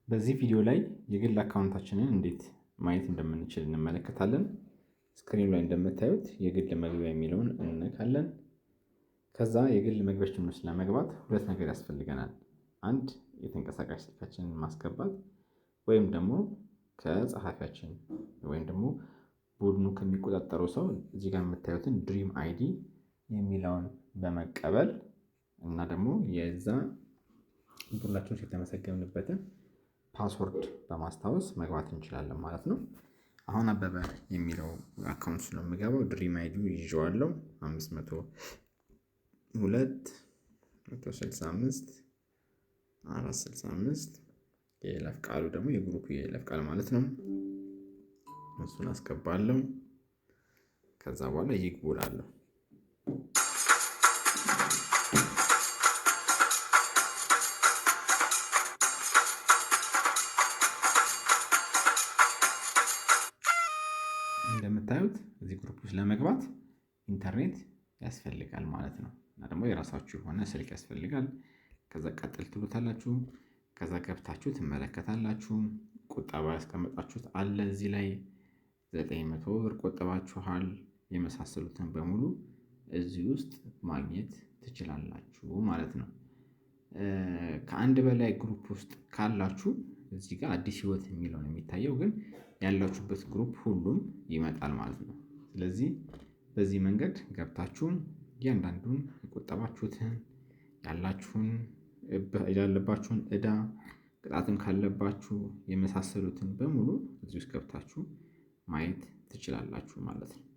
በዚህ ቪዲዮ ላይ የግል account ኣችንን እንዴት ማየት እንደምንችል እንመለከታለን። Screen ኑ ላይ እንደምታዩት የግል መግቢያ የሚለውን እንነካለን። ከዛ የግል መግቢያችን ውስጥ ለመግባት ሁለት ነገር ያስፈልገናል። አንድ የተንቀሳቃሽ ስልካችንን ማስገባት ወይም ደግሞ ከጸሐፊያችን ወይም ደግሞ ቡድኑ ከሚቆጣጠረው ሰው እዚህ ጋር የምታዩትን Dream ID የሚለውን በመቀበል እና ደግሞ የዛ ቡድናችን ውስጥ የተመዘገብንበትን password በማስታወስ መግባት እንችላለን ማለት ነው። አሁን አበበ የሚለው account ነው የምገባው። Dream ID ይዤዋለሁ። 502 165 465። የይለፍ ቃሉ ደግሞ የ group የይለፍ ቃል ማለት ነው። እሱን አስገባለሁ። ከዛ በኋላ ይግቡ እላለሁ። እንደምታዩት እዚህ group ውስጥ ለመግባት ኢንተርኔት ያስፈልጋል ማለት ነው። እና ደግሞ የራሳችሁ የሆነ ስልክ ያስፈልጋል። ከዛ ቀጥል ትሉታላችሁ። ከዛ ገብታችሁ ትመለከታላችሁ። ቁጠባ ያስቀመጣችሁት አለ፣ እዚህ ላይ 900 ብር ቆጥባችኋል። የመሳሰሉትን በሙሉ እዚህ ውስጥ ማግኘት ትችላላችሁ ማለት ነው። ከአንድ በላይ group ውስጥ ካላችሁ እዚህ ጋር አዲስ ህይወት የሚለው ነው የሚታየው፣ ግን ያላችሁበት group ሁሉም ይመጣል ማለት ነው። ስለዚህ በዚህ መንገድ ገብታችሁ እያንዳንዱን የቆጠባችሁትን፣ ያላችሁን፣ ያለባችሁን እዳ፣ ቅጣትም ካለባችሁ የመሳሰሉትን በሙሉ እዚህ ውስጥ ገብታችሁ ማየት ትችላላችሁ ማለት ነው።